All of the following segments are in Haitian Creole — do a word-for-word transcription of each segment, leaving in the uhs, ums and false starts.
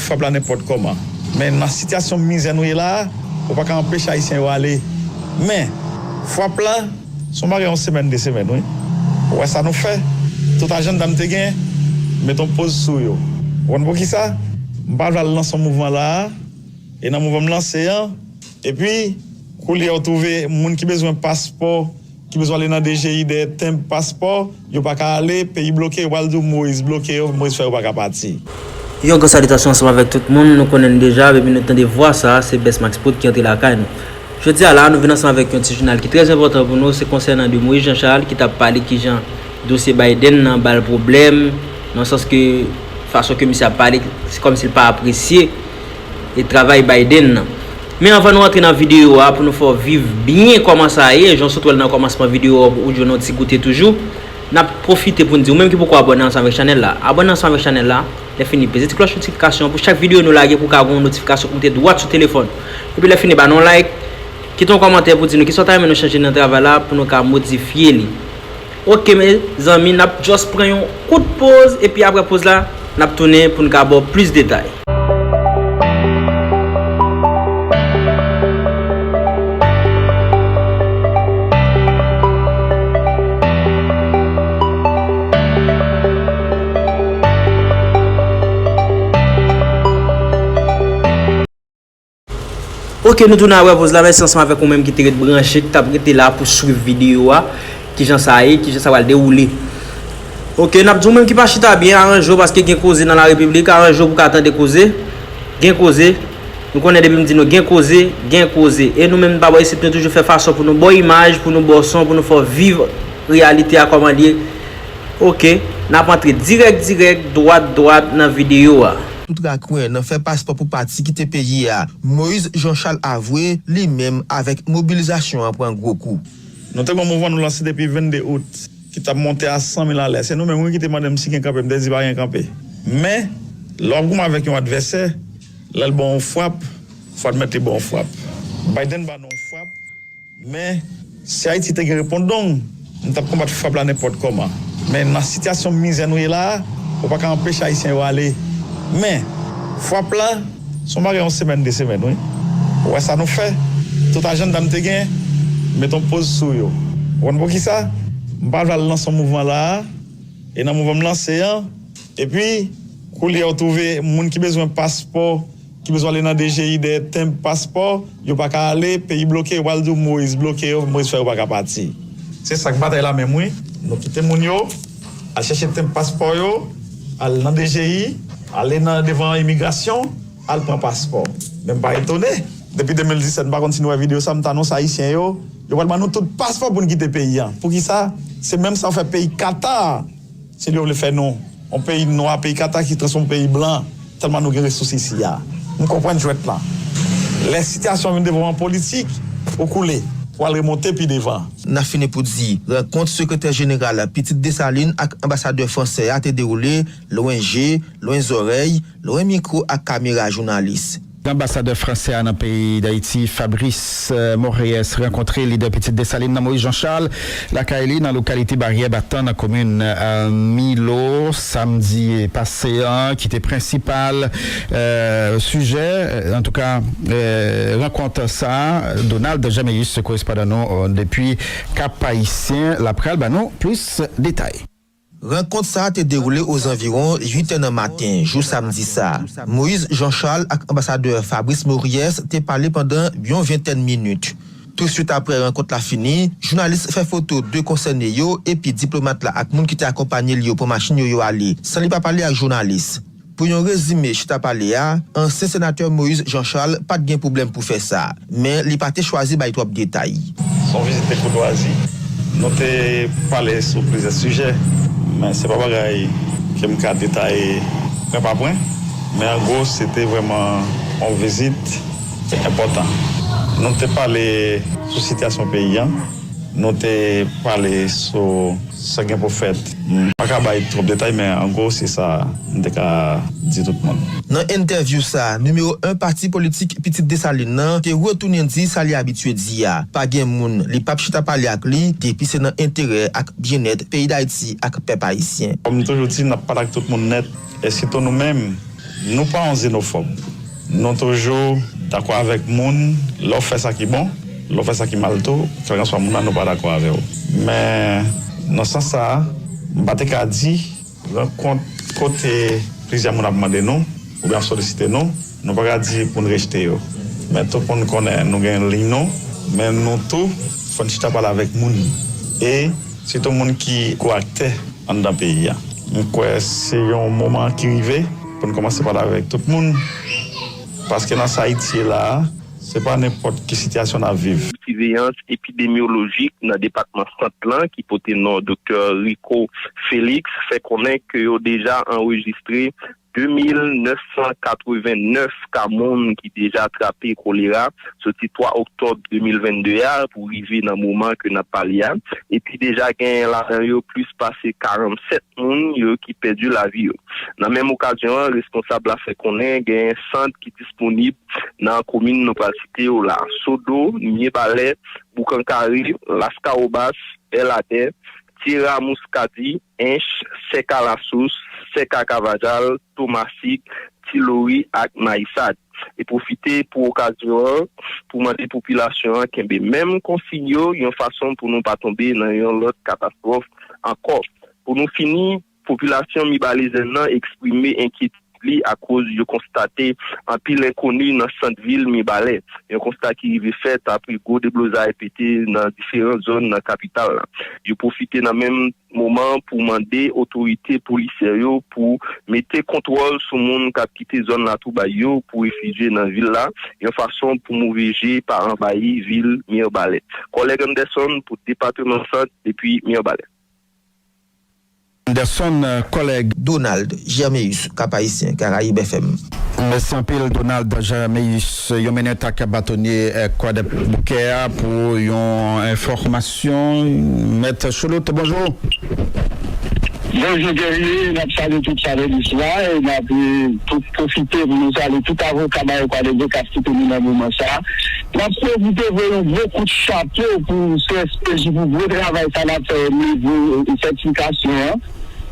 Frap la nenpòt kòman. Men nan sitiyasyon mizè nou ye la a, ou pa ka anpeche Ayisyen yo ale. Men, frap la, se yon bagay yon semèn, de semèn, wi. Ou wè sa nou fè? Tout ajanda m te gen, m mete yon poz sou yo. Ou konn poukisa? M pa vle al lanse yon mouvman la a, e nan mouvman m lanse an, epi, koulye a ou twouve moun ki bezwen paspò, ki bezwen ale nan D G I dèyè tenb paspò, yo pa ka ale, peyi bloke, yo pral di w Moyiz bloke yo, Moyiz fè yo pa ka pati. Yon gran salitasyon ansanm avèk tout moun, nou konnen n deja, epi nou tande vwa sa a, se Best Max Poud ki antre lakay nou. Jodi a la, nou vin ansanm avèk yon ti jounal ki trè enpòtan pou nou, se konsènan de Moyiz Jan Chal ki t ap pale kijan dosye Biden nan ba l pwoblèm, nan sans ke fason ke misye ap pale, se kòmsi l pa apresye e travay Biden nan. Men anvan nou antre nan videyo a, pou nou fè w viv byen kòman sa ye, jan w sot wè l nan kòmansman videyo a, ou jwenn yon ti goute toujou, n ap pwofite pou n di, ou menm ki poko abòne ansanm avèk chanèl la, abòne ansanm avèk chanèl la, lè fini, peze ti klòch notifikasyon an pou chak videyo nou lage pou w ka gen yon notifikasyon pou w te dwat sou telefòn. Epi lè fini, ba nou yon like, kite yon kòmantè pou di nou kisa w ta renmen nou chanje nan travay la pou nou ka modifye li. Oke, mezanmi, n ap just pran yon kout poz, epi apre poz la, n ap tounen pou n ka ba w plis detay. Oke, nou tounen apre poz la. Mèsi ansanm avèk ou menm ki te ret branche, ki t ap rete la pou swiv videyo a. Kijan sa ye, kijan sa pral dewoule. Oke, n ap di w menm ki pa chita byen, aranje w paske gen koze nan larepiblik, aranje w pou w ka tande koze. Gen koze. Nou konnen depi m di nou gen koze, gen koze. E nou menm nan bò isit, nou toujou fè fason pou nou ba w imaj, pou nou ba w son, pou nou fè w viv reyalite a kòman l ye. Oke, n ap antre dirèk, dirèk, dwat, dwat nan videyo a. Tout rakwen nan fè paspò pou pati kite peyi a, Moyiz Jan Chal avwe, li menm, avèk mobilizasyon an pran gwo kou. Nou te gen yon mouvman nou lanse depi vennde out, ki t ap monte a san mil alè. Se nou menm, wi, ki te mande m si gen kanpe, m te di pa gen kanpe. Men, lè w ap goumen avèk yon advèsè, lè l ba w yon frap, fò w admèt li ba w yon frap. Biden ba nou yon frap, men, si Ayiti te gen repondong, m t ap konbat frap la nenpòt kòman. Men nan sitiyasyon mizè nou ye la a, ou pa ka anpeche Ayisyen yo ale. Men, frap la, se yon bagay yon semèn, de semèn, wi. Ou wè sa nou fè? Tout ajanda m te gen, m mete yon poz sou yo. Ou konn poukisa? M pa vle al lanse yon mouvman la a, e nan mouvman m lanse an, epi, koulye a ou twouve moun ki bezwen paspò, ki bezwen ale nan D G I dèyè tenb paspò, yo pa ka ale, peyi bloke, yo pral di w Moyiz bloke yo, Moyiz fè yo pa ka pati. Se sa k batay la menm, wi. Nou kite moun yo, al chèche tenb paspò yo, al nan D G I, ale nan devan imigrasyon, al pran paspò. Men m pa etone. Depi de mil disèt, m pa konn si nou wè videyo sa, m t anonse Ayisyen yo, yo pral ban nou tout paspò pou n kite peyi a. Poukisa? Se menm sa yo fè peyi Kata. Se li yo vle fè nou, yon peyi nwa, peyi Kata ki transfòme peyi blan, tèlman nou gen resous isi a. M konprann jwèt lan. Lè sitiyasyon vin devan w an politik, ou koule, pou al remonte pi devan. N ap fini pou di, rankont sekretè jeneral Pitit Desalin ak anbasadè fransè a te dewoule lwen je, lwen zòrèy, lwen mikwo ak kamera jounalis. Anbasadè fransè a nan peyi Dayiti, Fabrice, euh, Mauriès, rankontre lidè Pitit Desalin nan, Moïse Jean Charles, lakay li nan lokalite Baryè Batan nan komin, euh, Milo, samdi pase an, ki te prensipal, euh, sijè, euh, antouka, euh, rankont sa, Donald Jaméus, korespondan nou, euh, depi Kap Ayisyen, l ap pral ban nou plis detay. Rankont sa a te dewoule ozanviwon uit è nan maten, jou samdi sa. Moïse Jean Charles ak anbasadè Fabrice Mauriès te pale pandan yon ventèn minit. Touswit apre rankont la fini, jounalis fè foto de konsène yo epi diplomat la ak moun ki te akonpanye l yo pran machin yo, yo ale, san li pa pale ak jounalis. Pou yon rezime chita pale a, ansyen senatè Moïse Jean Charles pa t gen pwoblèm pou fè sa, men li pa te chwazi bay twòp detay. Se yon vizit de koutwazi. Nou te pale sou plizyè sijè, men se pa bagay ke m ka detaye pwen pa pwen. Men an gwo, se te vrèman yon vizit enpòtan. Nou te pale sou sitiyasyon peyi a. Nou te pale sou sa gen pou fèt. M pa ka bay twòp detay, men an gwo, se sa m te ka di tout moun. Nan entèvyou sa, nimewo en pati politik Pitit Desalin nan te retounen di sa li abitye di a. Pa gen moun li p ap chita pale ak li depi se nan enterè ak byennèt peyi Dayiti ak pèp ayisyen. Kòm m toujou di, n ap pale ak tout moun nèt, e sitou nou menm, Nou pa yon zenofòb. Nou toujou dakò avèk moun, lè w fè sa ki bon, lè w fè sa ki mal tou, kèlkanswa moun nan, nou pa dakò avè w. Men, nan sans sa a, m pa te ka di, rankont kote plizyè moun ap mande nou, oubyen ap solisite nou, nou pa ka di pou n rejte yo. Men tout moun konnen nou gen liy nou, men nou tou, fò n chita pale avèk moun. E sitou moun ki gwo aktè anndan peyi a. M kwè se yon moman ki rive pou n kòmanse pale avèk tout moun, paske nan sa Ayiti ye la a, se pa nenpòt ki sitiyasyon n ap viv. Siveyans epidemyolojik nan depatman Sant lan, ki pote non Doktè Rico Félix, fè konnen ke yo deja anrejistre de mil nèf san katrevennnèf ka moun ki deja trape kolera soti twa oktòb de mil vennde a pou rive nan moman ke n ap pale a, epi deja genyen ladan yo plis pase karannsèt moun yo ki pèdi lavi yo. Nan menm okazyon an, responsab la fè konnen genyen sant ki disponib nan komin nou pral site yo la, Sodo, Myebalè, Boukankare, Laskawobas, Bèladè, Tyera Muskadi, Ench, Sèk a Lasous, Sèk a Kavajal, Tomasik, Ti Lori ak Mayisad. E pwofite pou okazyon an pou mande popilasyon an kenbe menm konsiy yo yon fason pou nou pa tonbe nan yon lòt katastwòf ankò. Pou nou fini, popilasyon Mibalè Zèn nan eksprime enkyetid li akoz yo konstate anpil enkoni nan sant vil Mibalè. Yon konsta ki rive fèt apre gwo deblozay pete nan diferan zòn nan kapital la. Yo pwofite nan menm moman pou mande otorite polisyè yo pou mete kontwòl sou moun k ap kite zòn Latwoubaye yo pou refijye nan vil la, yon fason pou move je pa anvayi vil Mibalè. Kòlèg Anderson pou Depatman Sant depi Mibalè. Anderson, euh, kòlèg. Donald Germéus, Cap-Haïtien, Caraïbes F M. Mèsi anpil, Donald Germéus. Yon minit ak batonye, eh, Kwadèboukè a pou yon enfòmasyon. Mèt Choulout, bonjou. Bonjou, Guerrier. N ap salye tout panelis la e n ap, eh, tout pwofite pou nou salye tout avoka Mario Kwadèboukè k ap koute nou nan moman sa a. N ap pwofite voye yon gwo kout chapo pou C S P J pou gwo travay sa n ap fè o nivo, eh, sètifikasyon an.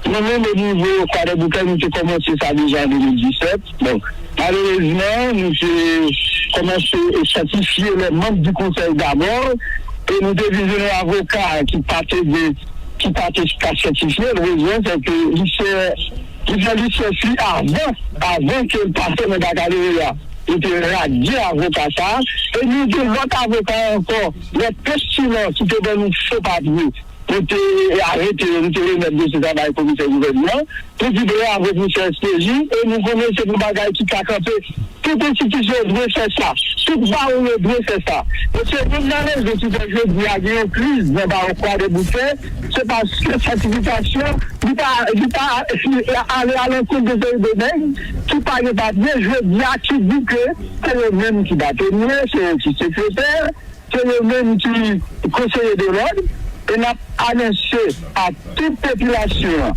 Nou menm, o nivo Kwadèboukè, nou te kòmanse sa deja an de mil disèt. Bon, malerezman, nou te kòmanse sètifye lè manm di konsèy dabò, e nou te vin jwenn yon avoka ki pa te gen, ki pa te ka sètifye l. Rezon, se ke li fè, li fè lisans li avan, avan ke l pase nan bakaloreya. Yo te radye avoka sa a, e nou gen lòt avoka ankò, lòt postilan ki te ban nou fo papye. Nou te arete yo, nou te remèt dosye sa bay komisè gouvènman. Nou di bravo pou C S P J, e nou konnen se pou bagay ki ka kanpe. Tout enstitisyon dwe fè sa. Tout bawo yo dwe fè sa. E se youn nan rezon ki fè jodi a gen yon kriz nan bawo Kwadèboukè. Se paske sètifikasyon, li pa, li pa, li ale alankont de seri de nèg ki pa gen papye, jodi a ki di ke se yo menm ki batonye, se yo ki sekretè, se yo menm ki konseye de lòd, e n ap anonse a tout popilasyon an,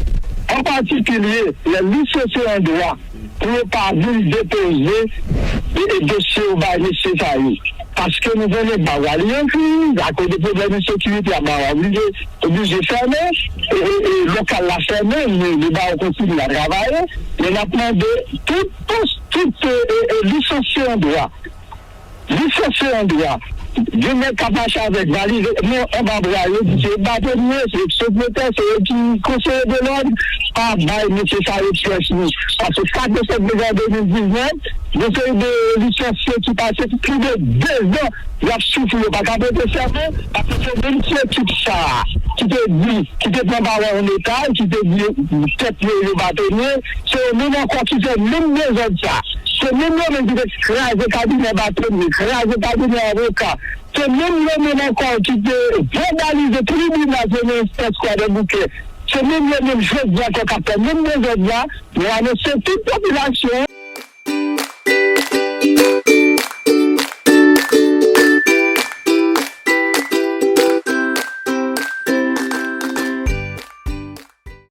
an patikilye lè lisanse an dwa, pou yo pa vin depoze e, e dosye yo bay mesye sa yo. Paske nou konnen bawo a li an kriz, akoz de pwoblèm ensekirite a, bawo a oblije, oblije fèmen, e, e, e lokal la fèmen, men, men bawo kontinye ap travay, men n ap mande tout pos, tout, e, e, e lisanse an dwa. Lisanse an dwa. Gen nèg k ap mache avèk valiz, men anba bra yo, di se batonye, se sekretè, se yo ki konseye de lòd, pa bay mesye sa yo pyès nou. Paske sa te fèt deja an de mil diznèf, gen seri de lisansye ki pase plis de dezan, y ap soufri, yo pa ka prete sèman, paske se menm ti ekip sa a ki te di, ki te pran bawo a an otaj, ki te di tèt yo, yo batonye, se yo menm ankò ki fè menm dezòd sa. Se menm yo menm ki te kraze kabinè batonye, kraze kabinè avoka. Se menm yo menm ankò ki te vandalize tribinal premye enstans Kwadèboukè. Se menm yo menm jodi ankò k ap fè menm dezòd la. Nou anonse tout popilasyon an.